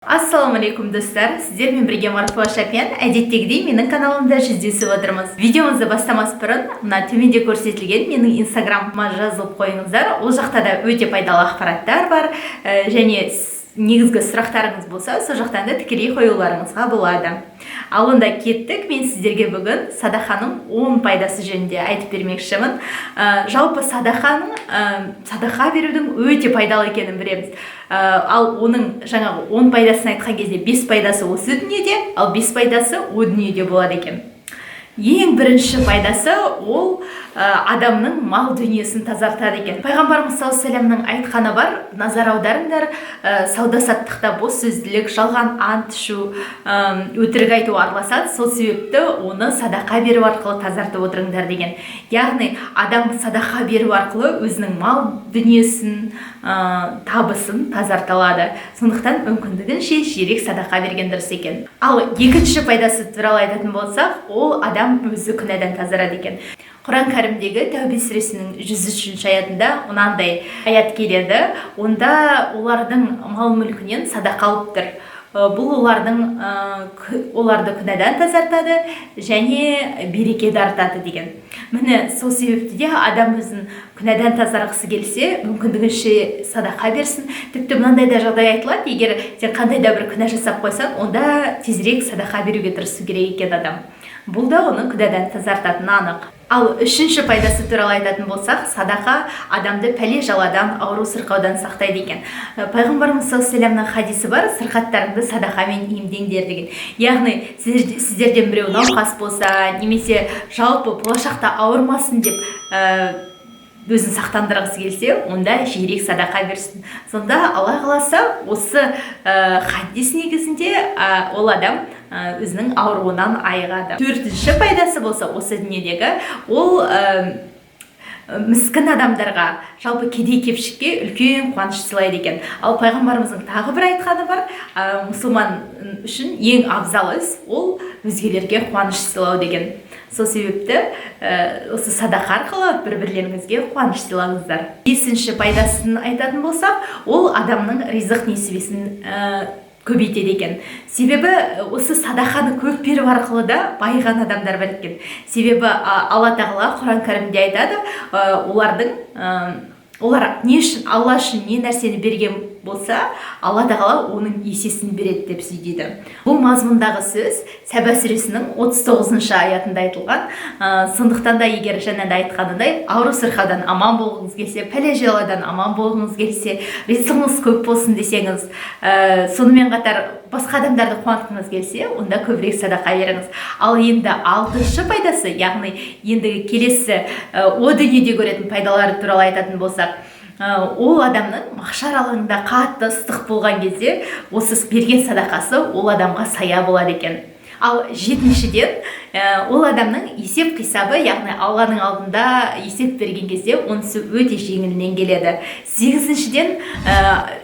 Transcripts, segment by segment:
Ассалаумағалейкум, достар! Сіздермен бірге Марфуға Шапиян. Әдеттегідей менің каналымда жүздесіп отырмыз. Видеомызды бастамас бұрын мына төменде көрсетілген менің инстаграмыма жазылып қойыңыздар. Ол жақта да өте пайдалы ақпараттар бар, және негізгі сұрақтарыңыз болса, сол жақтан да тікелей қоюларыңызға болады. Ал онда кеттік. Мен сіздерге бүгін садақаның 10 пайдасы жөнінде айтып бермекшімін. Жалпы садақаның, садақа берудің өте пайдалы екенін білеміз. Ал оның жаңағы 10 пайдасын айтқан кезде 5 пайдасы осы дүниеде, ал 5 пайдасы о дүниеде болады екен. Ең бірінші пайдасы ол адамның мал дүниесін тазартады екен. Пайғамбарымыз саллаллаху алейхи вассаламның айтқаны бар: «Назар аударыңдар, сауда саттықта бос сөзділік, жалған ант ішу, өтірік айту араласады, сол себепті оны садақа беру арқылы тазартып отырыңдар», — деген. Яғни адам садақа беру арқылы өзінің мал дүниесін, табысын тазарта алады. Сондықтан мүмкіндігінше жиірек садақа берген дұрыс екен. Ал екінші пайдасы туралы айтатын болсақ, ол адам өзі күнәдан тазарады екен. Құран кәрімдегі Тәубе сүресінің 103-аятында мынандай аят келеді: онда олардың мал мүлкінен садақа алып тұр. Бұл олардың оларды күнәдан тазартады және береке дарытады деген. Міне, сол себепті де адам өзін күнәдан тазарғысы келсе, мүмкіндігінше садақа берсін. Тіпті мынандай да жағдай айтылады: егер сен қандай да бір күнә жасап қойсаң, онда тезірек садақа беруге тырысу керек екен адам. Бұл да оны күнәдан тазартатыны анық. Ал үшінші пайдасы туралы айтатын болсақ, садақа адамды пәле жаладан, ауру сырқаудан сақтайды екен. Пайғамбарымыз саллаллаху алейхи вассаламның хадисі бар: «Сырқаттарыңды садақамен емдеңдер», — деген. Яғни сіздерден біреу науқас болса немесе жалпы болашақта ауырмасын деп өзін сақтандырғысы келсе, онда жиірек садақа берсін. Сонда Алла қаласа, осы хадис негізінде ол адам өзінің ауруынан айығады. Төртінші пайдасы болса, осы дүниедегі ол міскін адамдарға, жалпы кедей кепшікке үлкен қуаныш сыйлайды екен. Ал пайғамбарымыздың тағы бір айтқаны бар: мұсылман үшін ең абзал іс ол өзгелерге қуаныш сыйлау деген. Сол себепті осы садақа арқылы бір бірлеріңізге қуаныш сыйлаңыздар. Бесінші пайдасын айтатын болсақ, ол адамның ризық несібесін көбейтеді екен. Себебі осы садақаны көп беру арқылы да байыған адамдар бар екен. Себебі Алла тағала Құран кәрімде айтады: олардың олар не үшін, Алла үшін не нәрсені берген болса, Алла тағала оның есесін береді деп сөйлейді. Бұл мазмұндағы сөз Сәбә сүресінің 39 аятында айтылған. Сондықтан да егер жаңа да айтқанындай ауру сырқаудан аман болғыңыз келсе, пәле жаладан аман болғыңыз келсе, ризығыңыз көп болсын десеңіз, сонымен қатар басқа адамдарды қуантқыңыз келсе, онда көбірек садақа беріңіз. Ал енді алтыншы пайдасы, яғни ендігі келесі о дүниеде көретін пайдалары туралы айтатын болсақ, ол адамның махшар алаңында қатты ыстық болған кезде осы берген садақасы ол адамға сая болады екен. Ал жетіншіден, ол адамның есеп қисабы, яғни Алланың алдында есеп берген кезде онысы өте жеңілінен келеді. Сегізіншіден,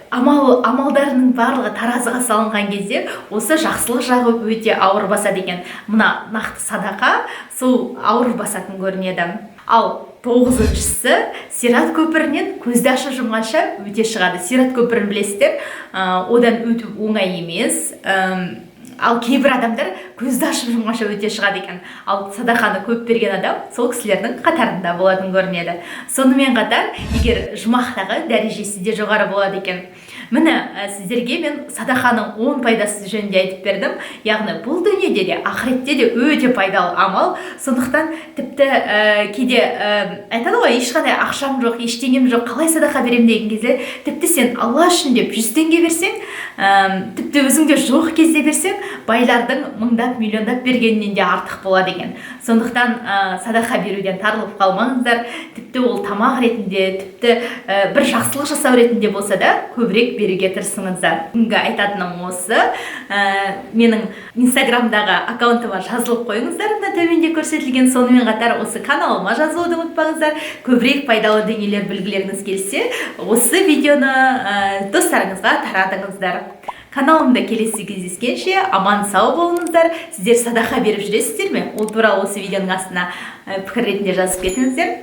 амалдарының барлығы таразыға салынған кезде осы жақсылық жағы өте ауыр басады екен. Мына нақты садақа сол ауыр басатын көрінеді. Ал тоғызыншысы, сират көпірінен көзді ашып жұмғанша өте шығады. Сират көпірін білесіздер, одан өту оңай емес. Ал кейбір адамдар көзді ашып жұмғанша өте шығады екен. Ал садақаны көп берген адам сол кісілердің қатарында болатын көрінеді. Сонымен қатар егер жұмақтағы дәрежесі де жоғары болады екен. Міне, сіздерге мен садақаның 10 пайдасы жөнінде айтып бердім. Яғни бұл дүниеде де, ақыретте де өте пайдалы амал. Сондықтан тіпті кейде айтады ғой, ешқандай ақшам жоқ, ештеңем жоқ, қалай садақа беремін деген кезде, тіпті сен Алла үшін деп 100 теңге берсең, тіпті өзіңде жоқ кезде берсең, байлардың мыңдап, миллиондап бергенінен де артық болады екен. Сондықтан садақа беруден тарылып қалмаңыздар. Тіпті ол тамақ ретінде, тіпті бір жақсылық жасау ретінде болса да, көбірек беруге тырысыңыздар. Бүгінгі айтатыным осы. Менің инстаграмдағы аккаунтыма жазылып қойыңыздар, мына төменде көрсетілген. Сонымен қатар осы каналыма жазылуды ұмытпаңыздар. Көбірек пайдалы дүниелер білгілеріңіз келсе, осы видеоны достарыңызға таратыңыздар. Каналымда келесі кездескенше аман сау болыңыздар. Сіздер садақа беріп жүресіздер ме? Ол туралы осы видеоның астына пікір ретінде жазып кетіңіздер.